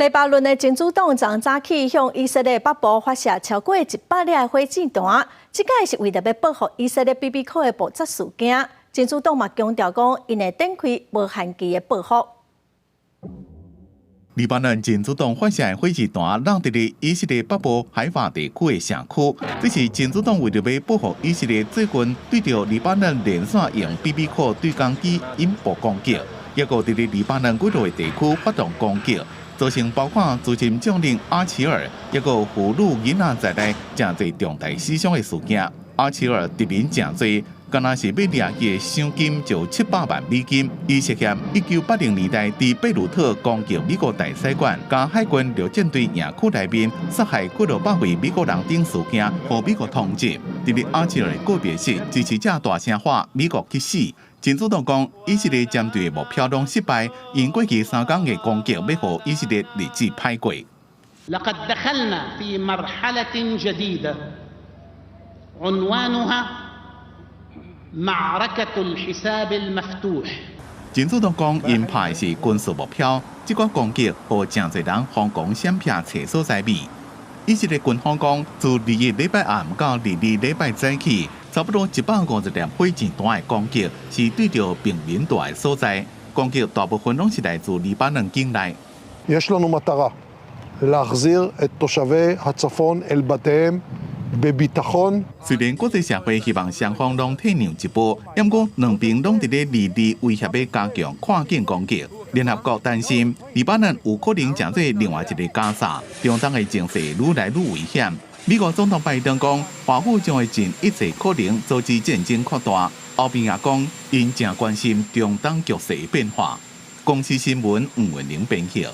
黎巴嫩的真主黨昨早起向以色列北部發射超過100粒的火箭彈，這擺是為著欲報復以色列比比可的爆炸事件。真主黨嘛強調講，𪜶會展開無限期的報復。黎巴嫩真主黨發射的火箭彈落佇咧以色列北部海法地區的城區，這是真主黨為著欲報復以色列最近對著黎巴嫩連續用比比可對空機引爆攻擊，抑閣佇咧黎巴嫩幾落的地區發動攻擊，造成包括資深將領阿齊爾，抑閣婦女囡仔在內，誠濟重大死傷的事件。阿齊爾敵人誠濟，敢若是欲掠去的賞金就700萬美金。伊涉嫌1980年代佇貝魯特攻擊美國大使館，佮海軍陸戰隊營區內面殺害幾落百位美國人等事件，予美國通緝。佇咧阿齊爾告別式，支持者大聲喊美國去死。真主黨講，以色列針對的目標攏失敗，𪜶過去3工的攻擊欲予以色列日子歹過。 لقد دخلنا في مرحلة جديدة عنوانها معركة الحساب المفتوح。真主黨講，𪜶拍的是軍事目標，這款攻擊予誠濟人瘋狂閃避揣所在避。以色列軍方講，自21禮拜暗到22禮拜早起，差不多150粒火箭彈的攻擊是對著平民住的所在，攻擊大部分攏是來自黎巴嫩境內。 יש לנו מטרה, להחזיר את תושבי הצפון אל בתיהם בביטחון. 雖然國際社會希望雙方攏退讓一步，毋過兩邊攏佇咧二二威脅欲加強跨境攻擊。聯合國擔心黎巴嫩有可能成做另外一个加沙，中東的情勢愈來愈危險。美國總統拜登講，華府將會盡一切可能阻止戰爭擴大。歐盟也講，𪜶誠關心中東局勢變化。公視新聞吳文玲編譯。